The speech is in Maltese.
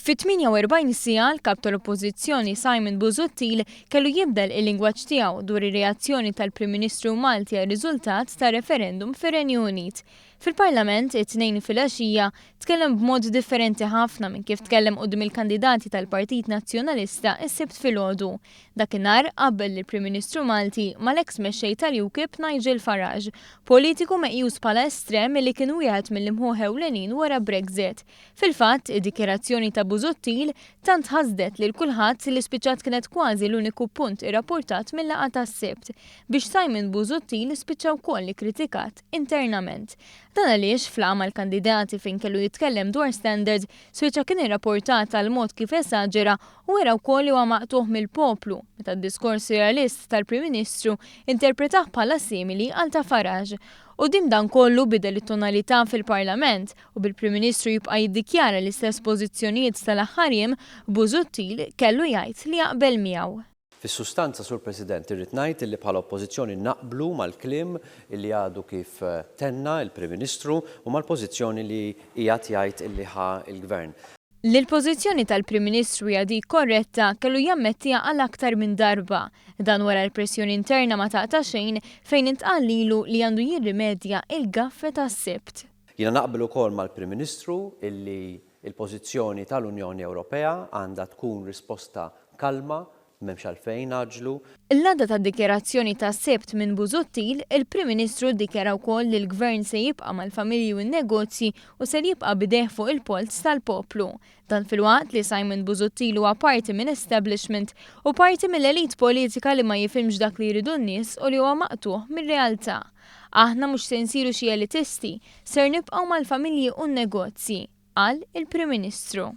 Kif fi 48 siegħa l-kap tal-Oppożizzjoni Simon Busuttil kellu jibdel il-lingwaġġ tiegħu dwar ir-reazzjoni tal-Prim Ministru Malti għar-riżultat tar-referendum fir-Renju Unit. Fil-Parlament, it-Tnejn filgħaxija, tkellem b'mod differenti ħafna minn kif tkellem quddiem il-kandidati tal-Partit Nazzjonalista s-Sibt filgħodu. Dakinhar qabbel lill-Prim Ministru Malti mal-eks mexxej tal-UKIP Nigel Farage, politiku meqjus bħala estrem li kien wieħed mill-imħuħ ewlenin wara Brexit. Fil-fatt, id-dikjarazzjoni ta' Busuttil tant ħasdet lil kulħadd li spiċċat kienet kważi l-uniku punt irrappurtat mil-laqgħa tas-Sibt, biex Simon Busuttil spiċċa wkoll ikkritikat internament. Dan għaliex f'laqgħa mal-kandidati fejn kellu jitkellem dwar Standard, spiċċa kien irrapportat għall-mod kif esaġera u wera wkoll li huwa maqtugħ mill-poplu, meta d-diskors realist tal-Prim Ministru interpretah bħala simili għal ta' Farage. Quddiem dan kollu bidel it-tonalità fil-Parlament u bil-Prim Ministru jibqa' jiddikjara l-istess pożizzjonijiet tal-aħħar jiem, Busuttil kellu jgħid li jaqbel miegħu. Fis-sustanza, Sur President, irrid ngħid illi bħala Oppożizzjoni naqblu mal-kliem illi għadu kif tenna l-Prim Ministru u mal-pożizzjoni li qiegħed jgħid illi ħa l-Gvern. Li l-pożizzjoni tal-Prim Ministru hija dik korretta kellu jammettiha għal aktar minn darba. Dan wara l-pressjoni interna ma taqta' xejn fejn intqal lilu li għandu jirrimedja il-gaffe tas-Sibt. Jiena naqbel ukoll mal-Prim Ministru illi l-pożizzjoni tal-Unjoni Ewropea għandha tkun risposta kalma, m'hemmx għalfejn ngħaġġlu. L-għada tad-dikjarazzjoni tas-Sibt minn Busuttil, il-Prim Ministru ddikjara wkoll li l-Gvern se jibqa' mal-familji u n-negozji u ser jibqa' b'idejh fuq il-polz tal-poplu. Dan filwaqt li Simon Busuttil huwa parti minn establishment u parti mill-elite politika li ma jifhimx dak li jridu n-nies u li huwa maqtugħ mir-realtà. Aħna mhux se nsiru xi elitisti, ser nibqgħu mal-familji u n-negozji, qal il-Prim Ministru.